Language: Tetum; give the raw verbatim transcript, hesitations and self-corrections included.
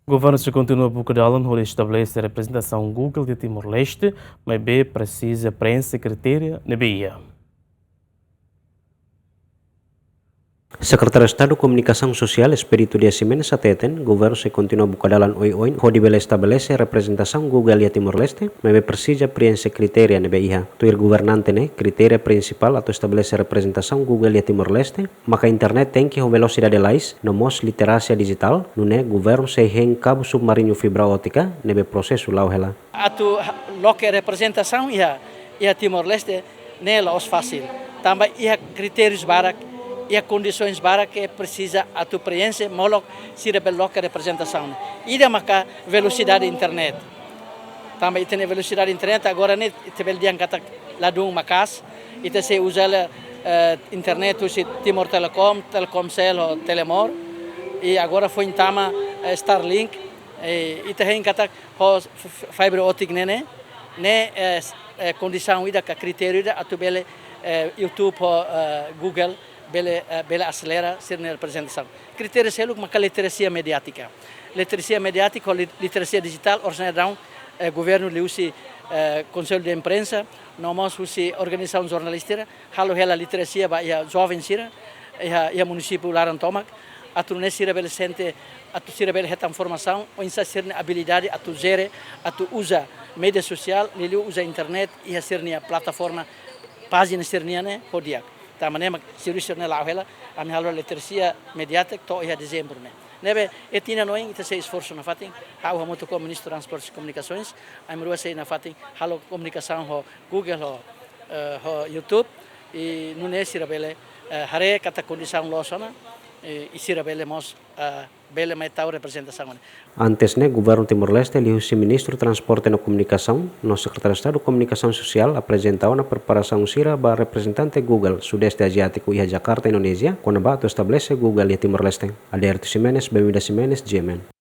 Governu sei kontinua buka dalan hodi estabelese reprezentasaun Google iha Timor-Leste, maibé presiza preenxe kritéria ne'ebé iha. Sekretáriu Estadu Komunikasaun Sosiál, Expedito Dias Ximenes, hateten, governu sei kontinua buka dalan oioin hodi bele estabelese reprezentasaun Google iha Timor-Leste, maibé presiza preenxe kritéria ne'ebé iha. Tuir governante ne'e, kritéria prinsipál atu estabelese reprezentasaun Google iha Timor-Leste maka internet tenke ho velosidade lalais, no mós literasia dijitál, nune'e governu sei hein kabu submarinu fibra ótika ne'ebé prosesu la'o hela. Atu ha-, loke reprezentasaun iha, iha Timor-Leste ne'e la'ós fasil. Tanba iha kritériu barak, iha kondisaun barak ke presiza atu preenxe molok sira bele loke reprezentasaun. Ida maka velosidade internet. Tanba ita-nia velosidade internet agora ne'e ita bele dehan katak ladún maka'as. Ita sei uza hela, eh, internet husi Timor Telecom, Telkomsel ho Telemor. I agora foin tama, eh, Starlink. I ita hein katak ho f-, f-, fiber optic ne'e, ne'e, ne'e, eh, s-, eh, kondisaun ida ka kritériu ida atu bele, eh, YouTube ho, eh, Google bele, eh, bele aselera sira-nia reprezentasaun. Kritériu seluk maka literasia mediátika. Literasia mediátika ho li-, literasia dijitál, orsida daudaun, eh, governu liuhusi, eh, Konsellu de Imprensa, no mós husi organizasaun jornalista sira, halo hela literasia ba iha joven sira, iha, iha munisípiu laran tomak, atu nune'e sira bele sente, atu sira bele hetan formasaun, oinsá sira-nia abilidade atu jere, atu uza média sosiál, liuliu uza internet, iha sira-nia plataforma, pájina sira-nian ne'e, ho di'ak. Tanba ne'e mak servisu ne'e la'o hela, ami halo literasia mediátika to'o iha dezembru ne'e. Ne'ebé, iha tinan oin, ita sei esforsu nafatin, ha'u hamutuk ho Ministru Transportes e Comunicações, ami rua sei nafatin, halo komunikasaun ho Google ho, eh, ho YouTube, i nune'e sira bele, eh, haree katak kondisaun loos ona, i, i sira bele mós, eh, bele mai tau reprezentasaun ne'e. Antes ne'e, governu Timor-Leste liuhusi Ministru Transporte no Komunikasaun, no Sekretáriu Estadu Komunikasaun Sosiál aprezenta ona preparasaun sira ba reprezentante Google Sudeste Aziátiku iha Jakarta, Indonézia, kona-ba atu estabelese Google iha Timor-Leste. Adérito Ximenes, Bemida Ximenes, G M N.